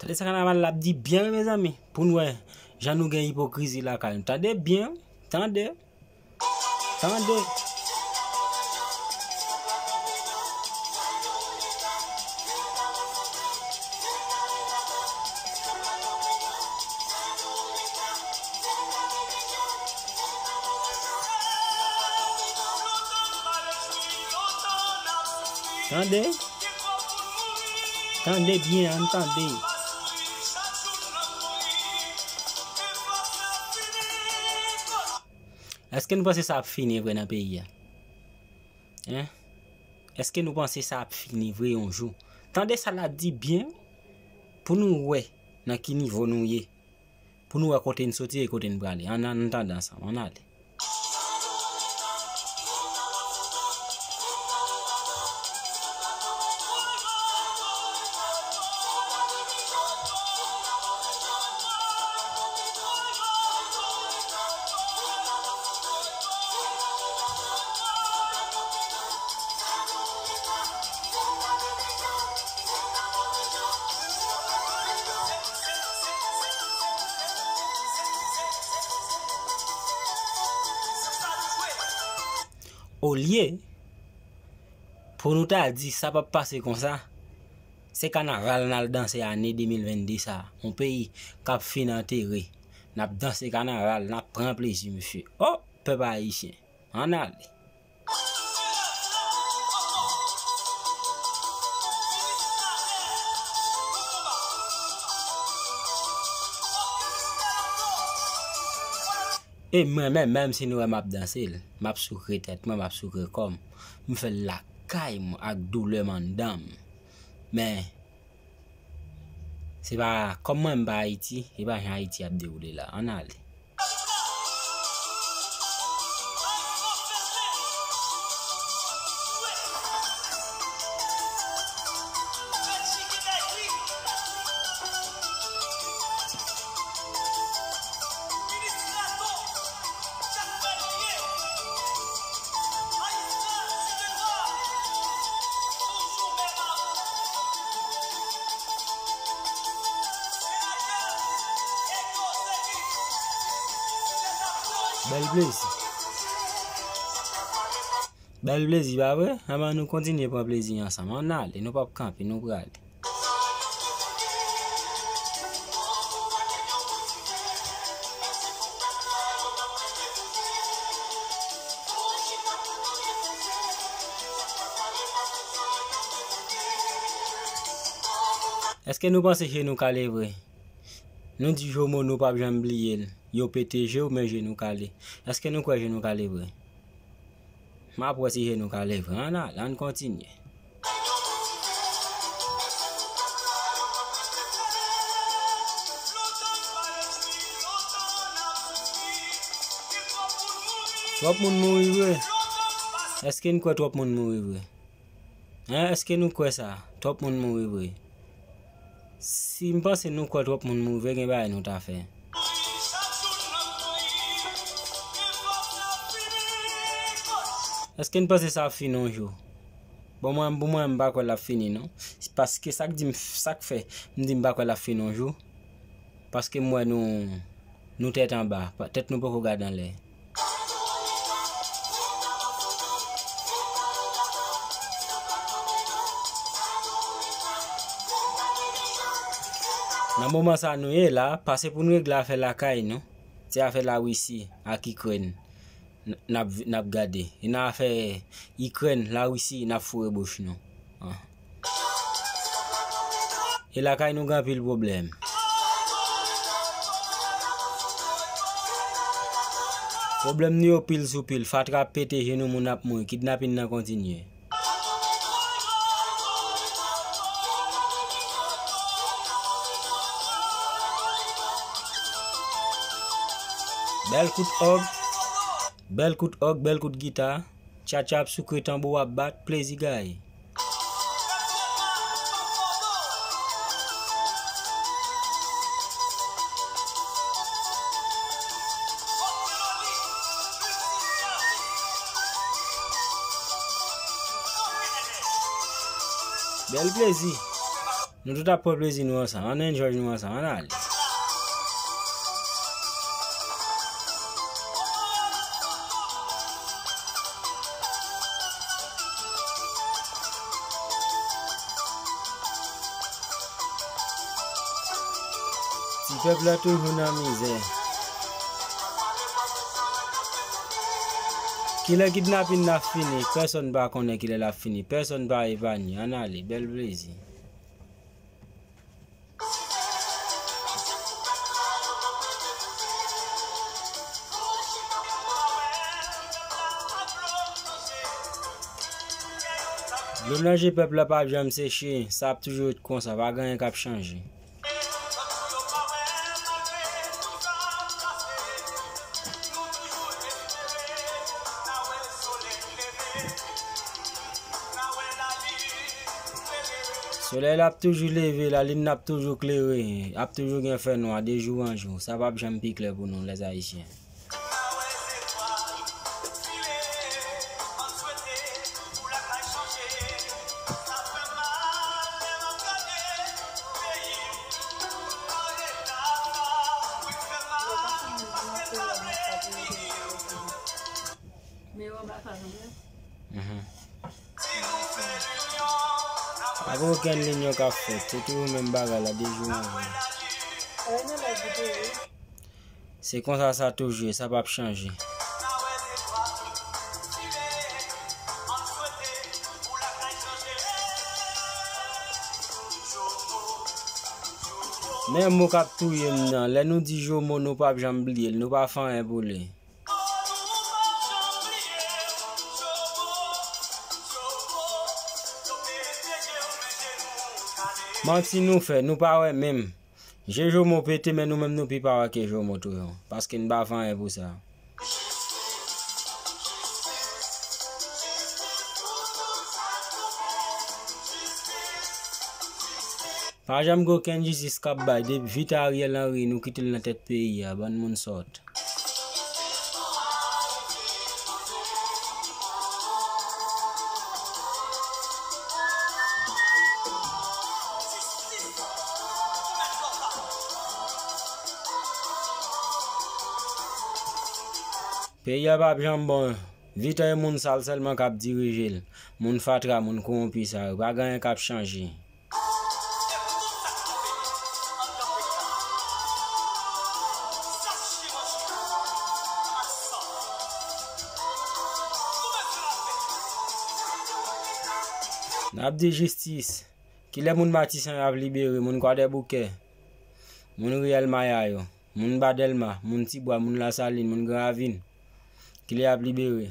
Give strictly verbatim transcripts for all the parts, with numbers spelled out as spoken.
Tande sa kanaval la ap di byen wi, mezanmi. Pou n wè jan nou gen ipokrizi lakay nou. Tande byen, tande. Tande. Tande. Tande byen, ann tande. Èske nou panse sa ap fini vre nan peyi a? Hein? Èske nou panse sa ap fini vre yon jou? Tande sa l ap di byen pou nou wè nan ki nivo nou ye. Pou nou wè kote n soti e kote n prale. Ann, ann tande ansanm, ann ale. Olye pou nou ta di sa p ap pase konsa, se kanaval n al danse ane de mil venn de sa a. Yon peyi k ap fin antere. N ap danse kanaval, n ap pran plezi, mesye. O, pèp ayisyen, ann ale. E mwen menm, menm si nou wè m ap danse l, m ap soukre tèt mwen, m ap soukre kò m, m fè l lakay mwen ak doulè m anndan m. Men, se pa, kòm mwen m pa Ayiti, se pa jan Ayiti ap dewoule la. Ann ale. Bèl plezi. Bèl plezi, pa vre? Anben, nou kontinye pran plezi ansanm. Ann ale, nou p ap kanpe, nou prale. Èske nou panse je nou kale vre? Nou di Jomo nou p ap janm bliye l. Yo pete je w, men je nou kale. Èske nou kwè je nou kale vre? M ap wè si je nou kale vre. Ann ale, ann kontinye. Twòp moun mouri vre. Èske n kwè twòp moun mouri vre? Hein, èske nou kwè sa? Twòp moun mouri vre. Si m panse nou kwè twòp moun mouri vre, gen bagay nou ta fè. Èske n panse sa ap fini yon jou? Bon, mwen, pou mwen, m pa kwè l ap fini, non. Paske sa k di m, sa k fè m di m pa kwè l ap fini yon jou. Paske m wè nou, nou tèt anba, pa- tèt nou poko gad anlè. Nan moman sa nou ye la, pase pou nou regle afè lakay nou. Se afè Larisi ak Ikrèn n- n ap, n ap gade. E nan afè Ikrèn, Larisi, n ap foure bouch nou. Ah. E lakay nou gen anpil pwoblèm. Pwoblèm nou yo pil sou pil. Fatra ap pete, je nou moun ap mouri. Kidnapin nan kontinye. Bèl kout òg. Bèl kout òg, bèl kout gita. Tchatcha ap soukre, tanbou ap bat, plezi gaye. Bèl plezi. Nou tout ap pran plezi nou ansanm. Ann enjoy nou ansanm. Ann ale. Ti pèp la toujou nan mizè. Kilè kidnapin nan ap fini? Pèsonn pa konnen kilè l ap fini. Pèsonn pa epanye. Ann ale. Bèl plezi. Dlo nan je pèp la p ap janm seche, sa ap toujou ret konsa, pa gen anyen k ap chanje. Solèy la ap toujou leve, lalin nan ap toujou klere, ap toujou gen fènwa de jou an jou. Sa p ap janm pi klè pou nou, lèzayisyen. Mhm. Pa gen okenn linyon k ap fèt. Se toujou menm bagay la, de jou an jou. Se konsa sa toujou ye, sa p ap chanje. Men mo k ap touye m nan, lè nou di Jomo, nou p ap janm bliye l, nou pa fè anyen pou li. Manti nou fè, nou pa wè menm. Je Jomo pete, men nou menm nou pi pa wè ke Jomo tou, paske n pa fè anyen pou sa. Pa janm gen okenn jistis k ap bay. Depi vit Ariel Henry, nou kite l nan tèt peyi a, bann moun sòt. Peyi a p ap janm bon. Vit e moun sal sèlman k ap dirije l. Moun fatra, moun kowonpi sa yo. Pa gen anyen k ap chanje. N ap di jistis. Kilè moun Matisan yo ap libere, moun Kwadèboukè, moun Riyèl Maya yo, moun Ba Dèlma, moun Tibwa, moun Lasalin, moun Gran Ravin? Kilè y ap libere?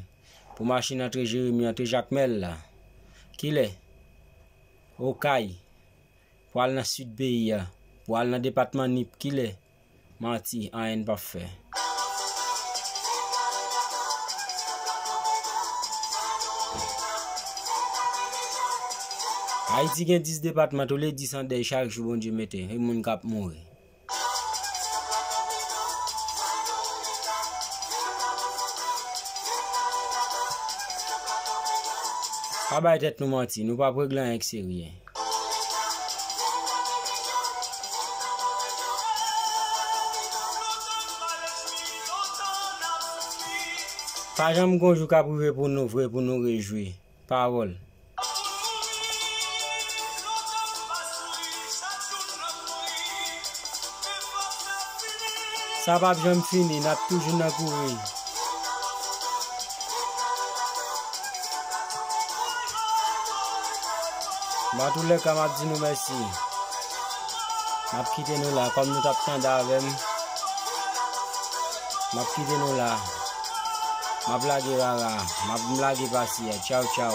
Pou machin antre Jeremi, antre Jakmèl la? Kilè? Okay. Pou al nan sid peyi a, pou al nan depatman Nip, kilè? Manti, anyen n p ap fè. Ayiti gen dis depatman, tou le dis an dèy chak jou Bondye mete, e moun k ap mouri. Pa bay tèt nou manti, nou p ap regle anyen k serye. Pa janm gon jou k ap rive pou nou vre, pou nou rejwi. Pawòl. Sa p ap janm fini, n ap toujou nan kouri. Antoulèka, m ap di nou mèsi. M ap kite nou la, kòm nou t ap tande avè m. M ap kite nou la. M ap lage rara. M ap lage pasi a. Tchaw, tchaw.